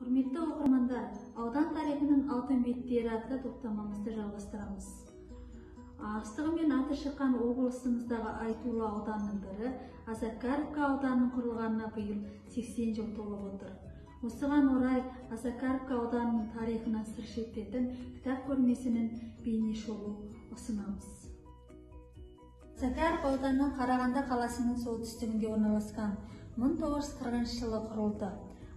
Құрметті оқырмандар, аудан тарихының алтын беттері атты топтамамызды жалғастырамыз. Астығымен аты шыққан облысымыздағы айтулы ауданның бірі Осакаровка ауданының құрылғанына биыл 80 жыл толып отыр. Осыған орай Осакаровка ауданының тарихынан сыр шертетін кітап көрмесінің бейнешолу ұсынамыз. Осакаров ауданы Қарағанды қаласының солтүстігінде орналасқан 1940 жылы құрылды.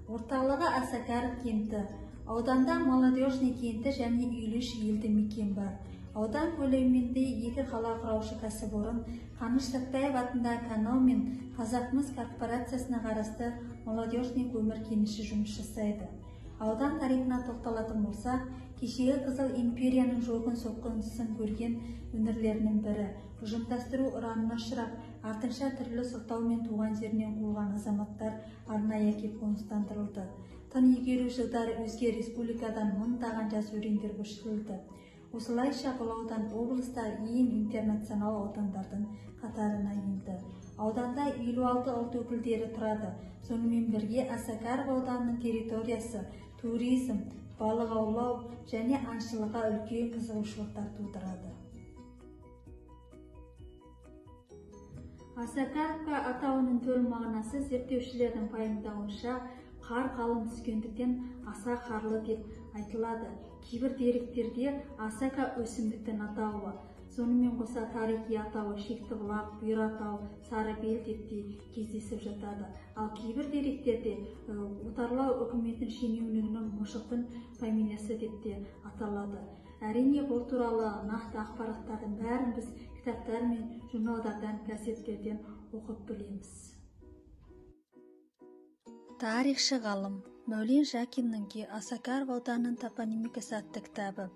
Орталығы Осакаров кенті. Ауданда Молодежный кенті және Үйліш елді мекен бар. Аудан көлемінде екі қала құраушы кәсіпорын Қаныш Сәтбаев атындағы канал мен Қазақмыс корпорациясына қарасты Молодежный көмір кеніші жұмыс жасайды. Аудан тарихына тоқталатын болсақ, кешегі Қызыл империяның жойқын соққысын көрген өңірлерінің бірі. Ұжымдастыру ұранына ұшырап, артынша түрлі сылтаумен туған жерінен қуылған азаматтар арнайы әкеп қоныстандырылды. Тың игеру жылдары өзге республикадан мыңдаған жас өрендер көшірілді. Осылайша бұл аудан облыстағы ең интернационал аудандардың қатарына енді. Ауданда 56 ұлт өкілдері тұрады. Сонымен бірге Осакаров ауданының территориясы туризм, балық аулау және аңшылыққа үлкен қызығушылықтар тудырады. Осакаровка атауының төл мағынасы зерттеушілердің пайымдауынша қар қалың түскендіктен аса қарлы деп айтылады. Кейбір деректерде асака өсімдіктің атауы, сонымен қоса тарихи атауы Шектібұлақ, Бұйратау, Сарыбел деп те кездесіп жатады. Ал кейбір деректерде отарлау үкіметінің шенеунігінің Мұшықтың фамилиясы деп те аталады. Әрине, бұл туралы нақты ақпараттардың бәрін біз кітаптар мен журналдардан, газеттерден оқып білеміз. Тарихшы ғалым Мәулен Жакиннің Осакаров ауданының топонимикасы атты кітабы.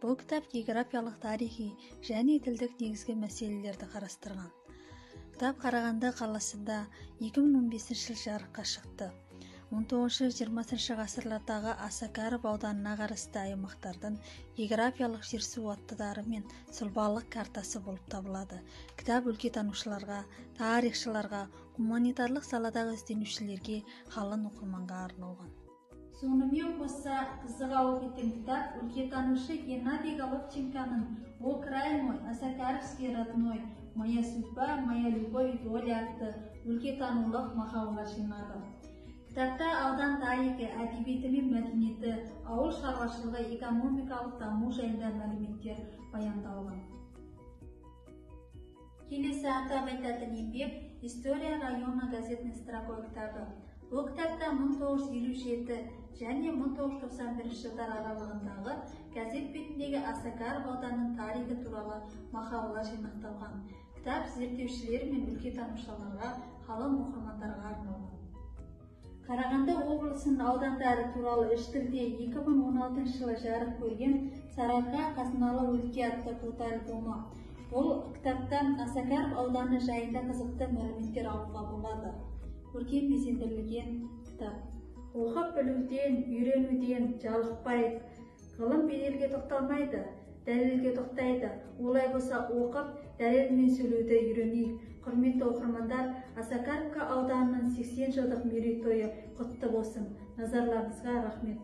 Бұл кітап географиялық, тарихи және тілдік негізгі мәселелерді қарастырған. Кітап Қарағанды қаласында 2015 жылы жарыққа шықты. 19-20 ғасырлардағы Осакаров ауданына қарасты аймақтардың географиялық жер-су аттары мен сұлбалық картасы болып табылады. Кітап өлкетанушыларға, тарихшыларға, гуманитарлық саладағы ізденушілерге, қалың оқырманға арналған. Сонымен қоса қызыға оқитын кітап өлкетанушы Геннадий Головченконың «О край мой, Осакаровский родной, моя судьба, моя любовь и доля» атты өлкетанулық мақалалар жинағы. Кітапта аудан тарихы, әдебиеті мен мәдениеті, ауыл шаруашылығы, экономикалық даму жайында мәліметтер баяндалған. Келесі атап айтатын еңбек «История района газетной строкой» кітабы. Бұл кітапта 1957 және 1991 жылдар аралығындағы газет бетіндегі Осакаров ауданының тарихы туралы мақалалар жинақталған. Кітап зерттеушілер мен өлкетанушыларға, қалың оқырмандарға арналған. Қарағанды облысының аудандары туралы үш тілде 2016 жылы жарық көрген «Сарыарқа қазыналы өлке» атты фотоальбомы. Бұл кітаптан Осакаров ауданы жайында қызықты мәліметтер алуға болады. Көркем безендірілген кітап. Оқып білуден, үйренуден жалықпайық. Ғылым беделге тоқталмайды, дәлелге тоқтайды. Олай болса оқып, дәлелмен сөйлеуді үйренейік. Құрметті оқырмандар, Осакаровка ауданының 80 жылдық мерейтойы құтты болсын. Назарларыңызға рахмет.